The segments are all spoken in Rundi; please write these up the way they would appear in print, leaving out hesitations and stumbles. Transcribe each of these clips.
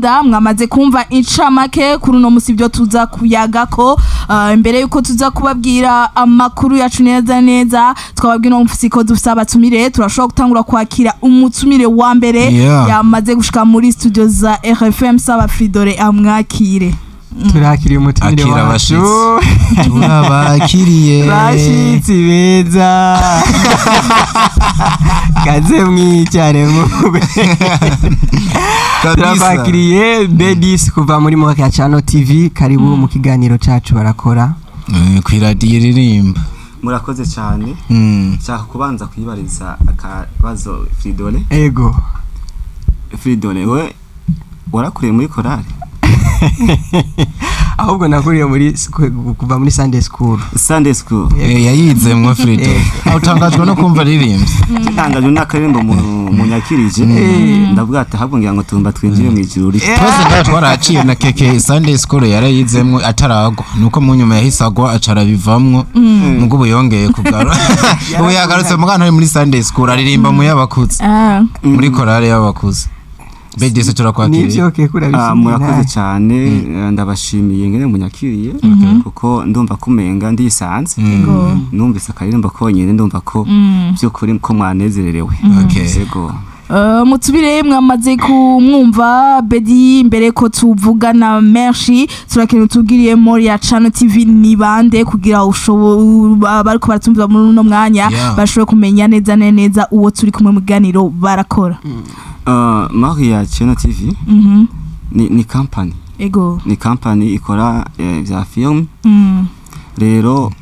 gahunda. Mwamaze kumva incamake kuri uno musi ibyo tuza kuyagako. Imbere yuko tuza kubabwira amakuru yacu neza neza, twababwira uno musi ko dufise abatumire. Turashobora gutangura kwakira umutumire wa mbere yamaze gushika muri studio za RFM. Saba Fridore amwakire. Turakiriye umutumire Akira wacu. Abashitsi. Turabakiriye. Bashitsi beza, kaze mwicare mube. Kabisa. Turabakiriye Bedis kuva muri Moka Channel TV. Karibu mu kiganiro cacu barakora. Kw'iradiyo iririmba. Murakoze cyane. Nshaka kubanza kwibariza akabazo Fridole. Ego. Fridole, we warakuriye muri korale? Ahubwo nakuriye muri kuva muri Sunday school. Sunday school. Yayizemwo Frido. Utangajwe no kumva aririmbye? Ntangajwe n'akaririmbo munyakirije, ndavuga ati ahubwo ngira ngo tumba twinjire mu ijuru. Twese ngaho twaraciye na keke. Sunday school yarayizemwo ataragwa, nuko mu nyuma yahise agwa, aca arabivamwo. Mugo ubu yongeye kugaruka, ubu yagarutse mugana ari muri Sunday school, aririmba mu y'abakuze, muri korale y'abakuze. Bedese, turakwakiriye. Nivyo keke. Ah, murakoze Urabishimye. cyane. Ndabashimiye ngene munyakiriye, kuko ndumva kumenga ndisanze. Numvise akaririmbo konyine, ndumva ko by'ukuri ko mwanezererewe. Yego. Mutubire, mwamaze kumwumva Bedi. Mbere ko tuvugana menshi, turakeneye tubwiriye Moria Channel TV ni bande, kugira bariko baratumva muri uno mwanya bashobore kumenya neza na neza uwo turi kumwe mu kiganiro barakora. Maria Channel TV ni company. Ni company ikora vya film. Rero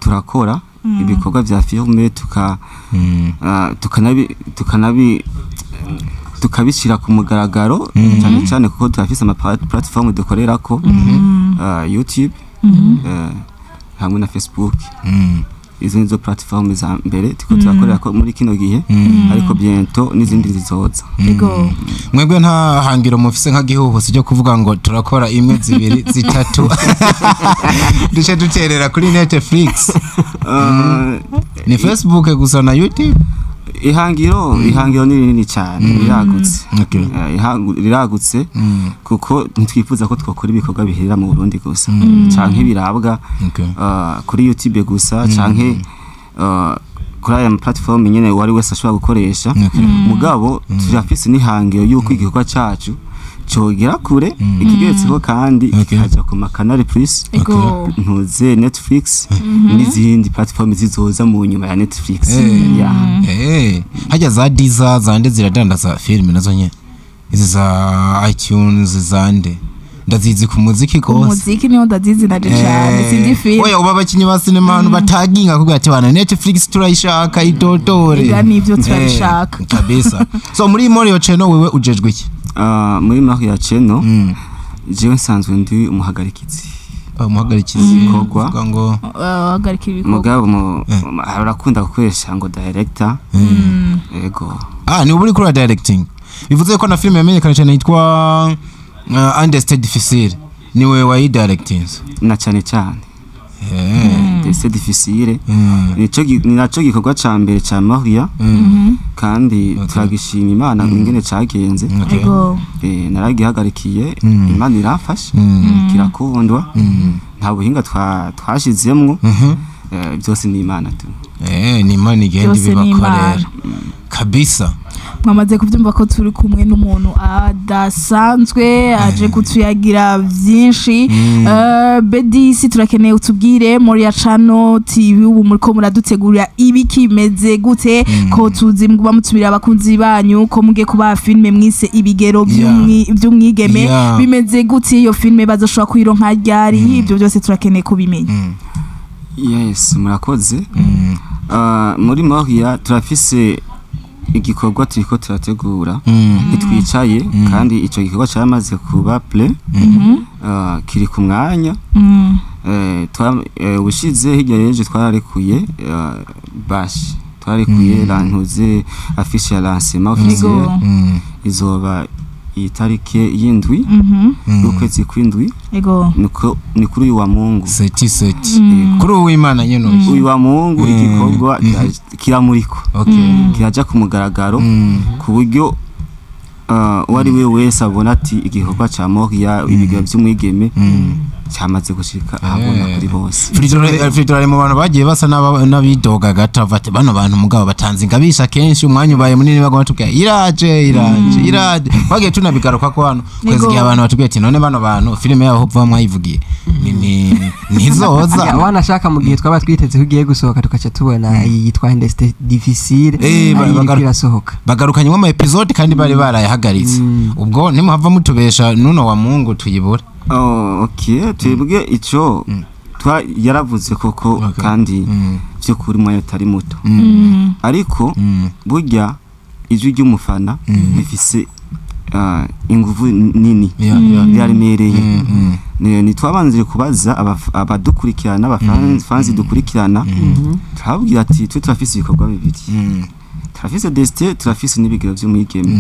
turakora ibikorwa vya film, tuka tukanabi tukabishyira ku mugaragaro, cyane cyane kuko turafise ama platform dukorerako, YouTube hamwe na Facebook. Izo nizo platform za mbere turiko turakorera ko muri kino gihe, ariko bientôt n'izindi zizoza. Mwebwe nta hangiro mufise nka gihuhusi ryo kuvuga ngo turakora imwe, zibiri, zitatu, duce duterera kuri Netflix? Ni Facebook gusa na YouTube? Ihangiro ni rinini cyane, riragutse. Riragutse kuko ntitwifuza ko twakora ibikorwa biherera mu Burundi gusa canke birabwa kuri YouTube gusa canke kuri aya platform nyene uwari wese ashobora gukoresha. Mugabo turafise n'ihangiro yuko igikorwa cacu cogera kure, ikigeretseko kandi kikaja ku ma Canal Plus, ntuze Netflix n'izindi platform zizoza mu nyuma ya Netflix. Yeah. Hajya za Deezer zande ziradandaza filime nazo nye, izi za iTunes zande ndazizi ku muziki gose. Umuziki niho ndazizi naje cyane, sinzi film. Oya, uba abakinyi ba sinema ahantu bataginga kugira ati bana Netflix turayishaka idodore. Ega nivyo, turabishaka. Kabisa. So muri Morio Channel wewe ujejwe iki? Muri Maria Channel, jewe nsanzwe ndi umuhagarikizi. Umuhagarikizi. Ibikorwa. Uvuga ngo Hagarika ibikorwa. Mugabo arakunda gukoresha ngo director. Ego. Ah, ni uri kuri directing, bivuze ko na filime yamenyekana cyane yitwa Understate Difficile niwe wayidirecting? Na cyane cyane Destin Difficile. Ni naco gikorwa ca mbere ca Maria, kandi turagishima Imana ingene cagenze. Naragihagarikiye, Imana iramfasha, kirakundwa. Nta buhinga twashizemwo, byose ni Imana tu. Ni Imana igenda Byose ni ibibakorera. Imana. Kabisa. Mwamaze kubyumva ko turi kumwe n'umuntu adasanzwe aje kutuyagira byinshi. Bedisi, turakeneye utubwire Moria Channel TV ubu muriko muradutegurira ibiki, bimeze gute, ko tuzi muba mutubira abakunzi banyu ko mugiye kubaha filme mwise Ibigero by'umwigeme. Bimeze gute? Iyo filme bazoshobora kuyironka ryari? Ibyo byose turakeneye kubimenya. Yes, murakoze. Muri Maria turafise igikorwa turiko turategura, ntitwicaye, kandi ico gikorwa cyamaze kuba prêt, kiri ku mwanya. Ubushize hirya y'ejo twararekuye bash twararekuye lantuze affiche ya lancement officiel. Izoba itarike y'indwi y'ukwezi kw'indwi. Niko ni kuri uyu wa Mungu. Seti seti kuri uwo Imana nyene uyu. Uyu wa Mungu igikorwa kiramurikwa, kiraja ku mugaragaro, ku buryo Uwo ari we wese abona ati igikorwa ca Moria ibigero by'umwigeme cyamaze gushika ahabona kuri bose. Fridolin ari mu bantu bagiye basa n'abidoga gato, bati bano bantu mugabo batanze ingabisha kenshi, umwanya ubaye munini bagoma batubwira iraje iraje iraje, bagiye tunabigaruka ko hano kwezi igihe abantu batubwiye ati none bano bantu filime yabo vuba mwayivugiye ntizoza. Wanashaka mu gihe twaba twiteze ko igiye gusohoka tukaca tubona iyi yitwa Destin Difficile irasohoka, bagarukanye ama episode kandi bari barayahagaritse, ubwo ntimuhava mutubesha nuno wa Mungu tuyibura. Oh, okay, twebwe ico twa yaravuze koko kandi by'ukuri umwanya utari muto, ariko burya ijwi ry'umufana rifise inguvu nini ryaremereye. Ntitwabanzire kubaza abadukurikirana, abafanzi dukurikirana, turababwira ati twe turafise ibikorwa bibiri, turafise Destin, turafise n'ibigero by'umwigeme,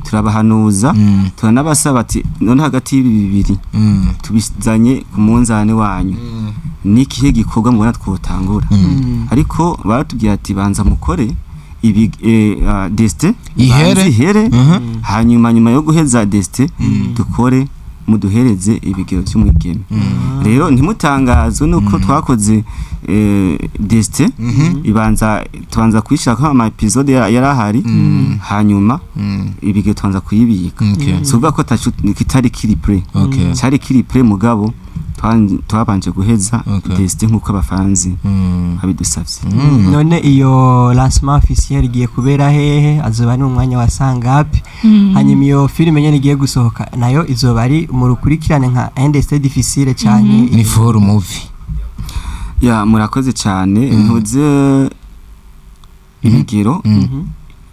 turabahanuza, turanabasaba ati none hagati y'ibi bibiri tubizanye ku munzane wanyu n'ikihe gikorwa mubona twotangura? Ariko baratubwira ati banza mukore ibi Destin ihere, hanyuma nyuma yo guheza Destin dukore muduhereze ibigero by'umwigeme. Rero ntimutangazwe nuko twakoze Destin ibanza tubanza kuyishaka ama episode yarahari, hanyuma ibigero tubanza kuyibika. Suvuga ko kitari kiri pre, cyari kiri pre mugabo twabanje guheza Destin nkuko abafanzi babidusavye. None iyo lancement officiel igiye kubera hehe? Azoba ni umwanya wa sangapi? Hanyuma iyo filime nyene igiye gusohoka nayo izoba ari mu rukurikirane nka Destin Difficile cyane ni for movie? Ya, murakoze cyane. Ntuze ibigero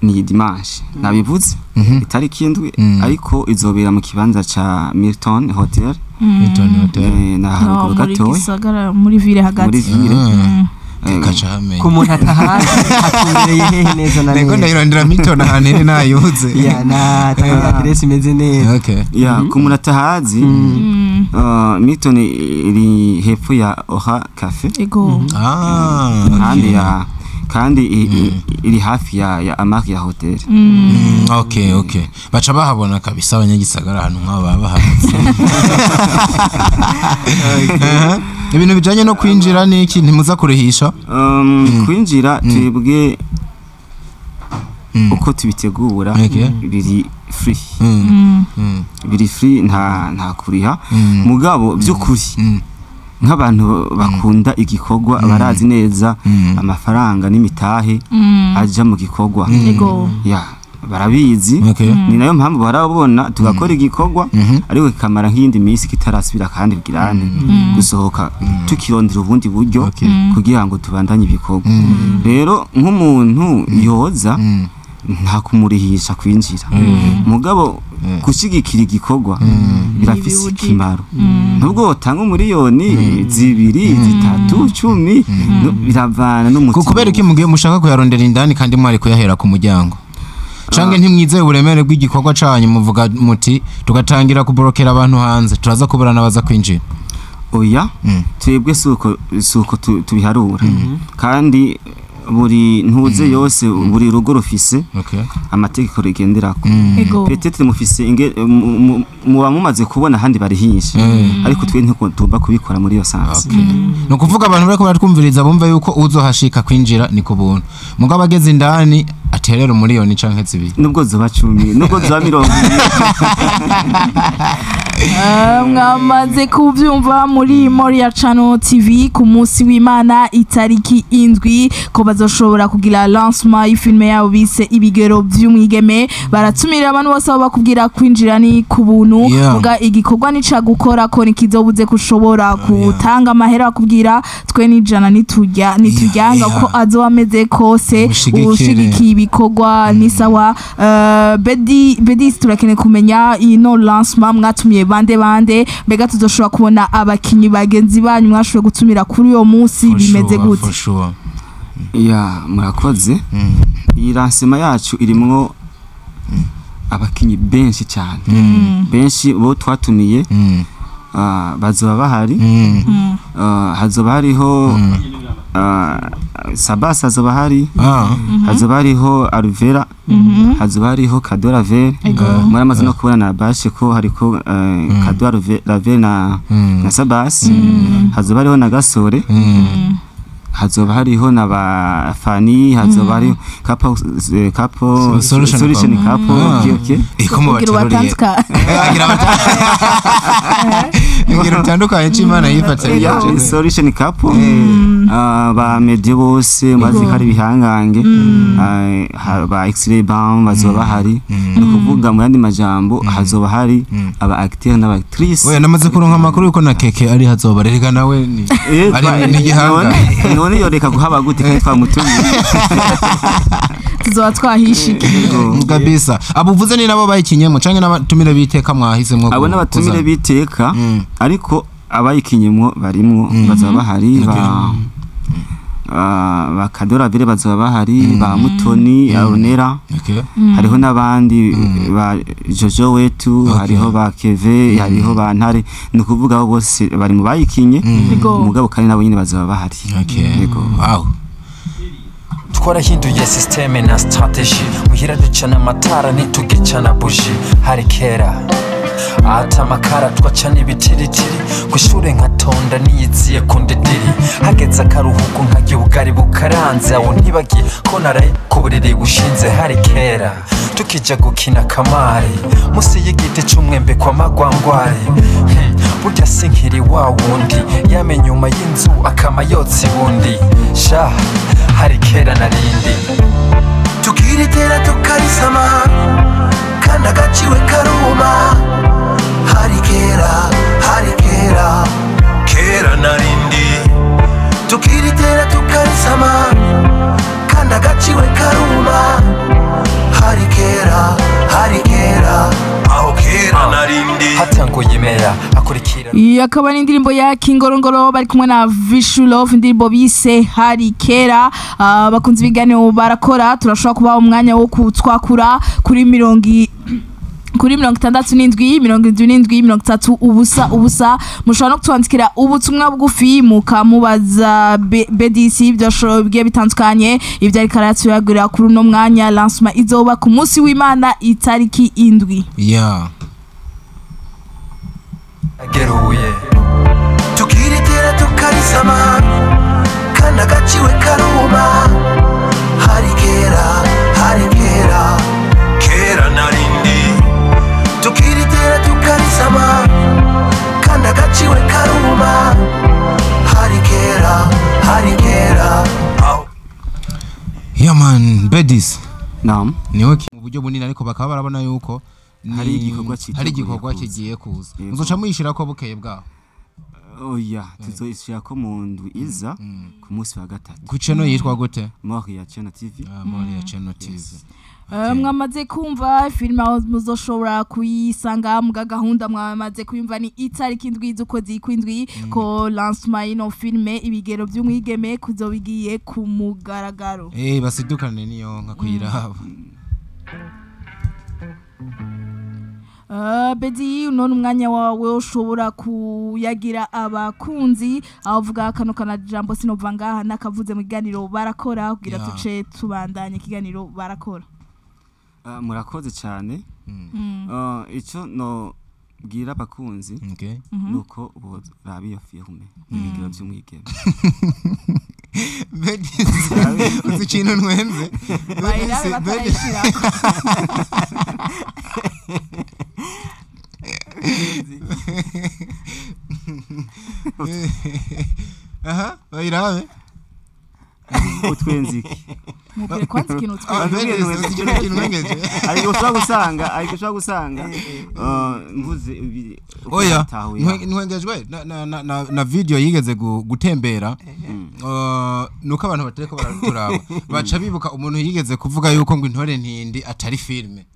ni dimanche nabivuze itariki 7, ariko izobera mu kibanza ca Milton Hotel. Milton Hotel na haruguru gato muri muri ville hagati, muri ville kacame ku muntu atahazi atumbereye hehe neza na neza. Nego ndayirondera Milton ahantu iri nayuze. Ya, na tanga adresse imeze neza. Okay. Ya, ku muntu atahazi Milton iri hepfo ya Oha Cafe. Ego. Kandi ya kandi iri hafi ya Amaria Hotel. Okay, okay. Baca bahabona kabisa abanyagisagara ahantu nk'aba bahabona. Ibintu bijanye no kwinjira niki ntimuza kurihisha? Kwinjira twebwe uko tubitegura biri free. Biri free, nta kuriha. Mugabo by'ukuri nk'abantu bakunda igikorwa barazi neza amafaranga n'imitahe aja mu gikorwa. Ya, barabizi. Ni nayo mpamvu barabona tugakora igikorwa ariko kikamara nk'iyindi minsi kitarasubira kandi bigirane gusohoka, tukirondera ubundi buryo kugira ngo tubandanye ibikorwa. Rero nk'umuntu yoza nta kumurihisha kwinjira, mugabo gushigikira igikorwa birafise ikimaro. Nubwo utanga umuriyoni 2, 3, 10 biravana n'umutima. Kubera iki mugiye mushaka kuyarondera indani kandi mwari kuyahera ku muryango? Canke ntimwizeye uburemere bw'igikorwa canyu muvuga muti tugatangira kuborokera abantu hanze turaza kuburana baza kwinjira? Oya, twebwe suko tubiharura, kandi buri ntuze yose buri rugo rufise amategeko rigenderako. Peut-être mufise muba mumaze kubona handi barihishe, ariko twe ntitugomba kubikora muri iyo sanse. No kuvuga abantu bariko baratwumviriza bumve yuko uzohashika kwinjira ni kubuntu, mugabo ageze indani aterera umuriyoni canke 2, nubwo zoba 10, nubwo zoba 20. Mwamaze kubyumva muri Moria Channel TV ku munsi w'Imana itariki 7 ko bazoshobora kugira lancement y'ifilme yabo bise ibigero by'umwigeme. Baratumira abantu bose bakubwira kwinjira ni ku buntu, muga igikorwa nica gukora ko nikizobuze kushobora gutanga amahera, bakubwira twe nijana nitujya nitujyanga ko azoba ameze kose ushigikiye ibikorwa ni sawa. Bedi turakeneye kumenya ino lancement mwatumiye bande bande, mbega tuzoshobora kubona abakinyi bagenzi banyu mwashoboye gutumira kuri uyo munsi bimeze gute? Ya, murakoze. Iyi lancement yacu irimwo abakinyi benshi cyane, benshi bo twatumiye bazoba bahari. Hazoba hariho Sabas azoba hari, hazoba hariho Alvera, hazoba hariho Kadora Ver. Muramaze no kubona na Bashe ko hariko Kadora Ver na Sabas, hazoba hariho na Gasore, hazoba hariho na ba Fani, hazoba hariho Kapo Solution Kapo. Okay ikomo bateruriye ngira utandukanye c'Imana yifatanye Solution Kapo, ba media bose bazi ko ari bihangange, ba X-ray bam bazoba hari. No kuvuga mu yandi majambo hazoba hari aba acteur n'aba actrice. Oya namaze kuronka amakuru yuko na Keke ari hazoba, rega nawe ni ari ni gihanga none yoreka kuhaba gute kandi twamutumiye tuzoba twahishike kabisa. Abuvuze ni nabo bayikinyemo canke n'abatumire biteka mwahisemwo? Abo n'abatumire biteka, ariko abayikinyemwo barimwo bazoba bahari, ba Kadora Vere bazoba bahari, ba Mutoni Aronera, hariho n'abandi ba Jojo wetu, hariho ba Keve, hariho ba Ntare. Ni ukuvuga abo bose bari mu bayikinye, mugabo kandi nabo nyine bazoba bahari. Yego, wow. Twarahinduye systeme na strategy, muhira ducana amatara ntitugicana buji. Hari kera ata amakara twacana ibitiritiri, kw'ishure nkatonda niyiziye ku ndidiri, hageze akaruhuko nkarya ubugari bukaranze, aho ntibagiye ko naraye ku buriri bushinze. Hari kera tukija gukina kamari musi y'igiti c'umwembe kwa magwangwari. Burya sinkiri wa wundi yamenye nyuma y'inzu akama yotsa ibundi. Sha hari kera narindi tukiritera tukarisama kandi agaciwe karuma. Hari kera, hari kera, kera narindi tukiritera tukarisama kandi agaciwe karuma. Hari kera, hari kera, aho kera narindi hatanguye imera akurikira. Iyo akaba ari indirimbo ya Kingorongoro bari kumwe na Vishu Love, indirimbo bise hari kera. Bakunze ibiganiro barakora, turashobora kubaha umwanya wo kutwakura kuri 67 77 30 0 0. Mushobora no kutwandikira ubutumwa bugufi mukamubaza BDC ibyo bigiye bitandukanye ibyo ariko aratuyagurira kuri uno mwanya. Lancement izoba ku munsi w'Imana itariki 7. Yeah. Ageruye tukiritera tukarisama kandi agaciwe karuma. Hari kera, hari kera, kera narindi tukiritera tukarisama kandi agaciwe karuma. Hari kera, hari kera. Yeah man, Bedis. Naam. Niwe mu buryo bunini, ariko bakaba barabona yuko hari igikorwa kigiye kuza. Muzoca muyishira ko bukeye bwaho? Oya, tuzoyishira ko mu ndwi iza ku munsi wa gatatu. Ku channel yitwa gute? Moria Channel TV. Moria Channel TV. Mwamaze kumva filime aho muzoshobora kuyisanga muga gahunda mwamaze kuyumva ni itariki 7 z'ukwezi kw'indwi ko lancement y'ino filime ibigero by'umwigeme kuzobigiye ku mugaragaro. Basidukane niyo nka kuyiraba. Bedi, none umwanya wawe ushobora kuyagira abakunzi avuga kano kana jambo sinova ngaha nakavuze mu kiganiro barakora kugira tuce tubandanye ikiganiro barakora. Murakoze cyane. Ico no bwira abakunzi nuko boraba iyo filme ibigero by'umwigeme. Bedi, uzi ikintu ntwenze? Aha, bayirabe. Utwenziki. Mubwire kwanza ikintu utwenze. Ariko ushobora gusanga mvuze oya ntwengejwe na video yigeze gutembera nuko abantu batareko baraturaba baca bibuka umuntu yigeze kuvuga yuko ngo intore ntindi atari filme.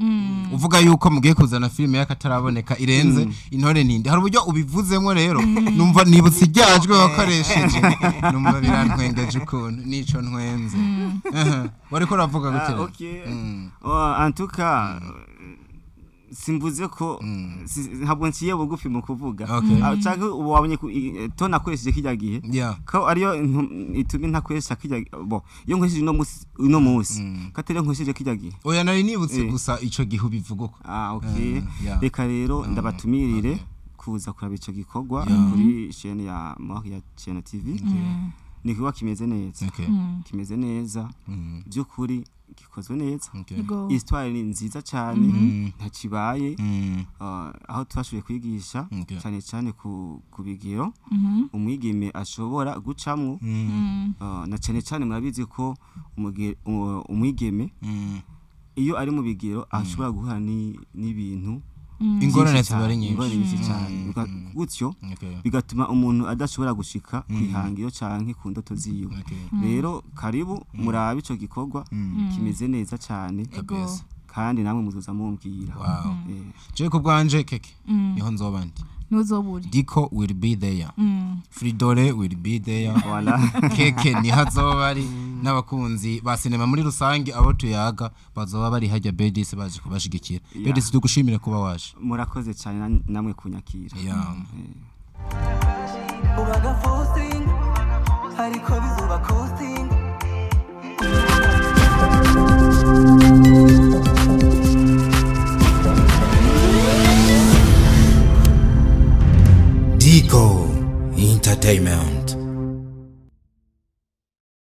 Uvuga yuko mugiye kuzana filme yakataraboneka irenze intore ntindi. Hari uburyo ubivuzemo rero numva nibutse iryajwe wakoresheje numva birantwengeje ukuntu nico ntwenze. Wariko uravuga gute? Okay. En tout cas Simvuze ko ntabwo nciye bugufi mu kuvuga. Okay. Canke ubu wabonye to nakoresheje kirya gihe ko ariyo itumye ntakoresha kirya, bo iyo nkoresheje uno munsi ko atari nkoresheje kirya gihe. Oya, nari nibutse gusa ico gihe ubivuga uko. Ah, okay. Yeah. Reka rero ndabatumirire kuza kuraba ico gikorwa kuri chaîne ya Moria Channel TV. Ni igikorwa kimeze neza, kimeze neza by'ukuri, gikozwe neza. Histoire ni nziza cyane, ntakibaye. Aho twashoboye kwigisha cyane cyane ku bigero umwigeme ashobora gucamwo, na cyane cyane murabizi ko umwigeme iyo ari mu bigero ashobora guhura n'ibintu ingorane byinshi ziba ari cyane, nyinshi. Ingorane nyinshi cyane. Gutyo bigatuma umuntu adashobora gushika kwihangiro canke ku ndoto ziwe. Rero karibu murabe ico gikorwa, kimeze neza cyane, Kabisa. kandi namwe muzoza mumbwira. Wow. Je ku bwanje, Keke, niho nzoba ndi. Ntuzobure. Diko will be there, Fridole will be there. Voilà. Keke niho azoba ari, n'abakunzi ba sinema muri rusange, abo tuyaga bazoba bari hajya Bedis baje kubashigikira. Bedis, tugushimire kuba waje. Murakoze cyane namwe kunyakira. Ubaga forcing, ariko bizuba costing. Dico Entertainment.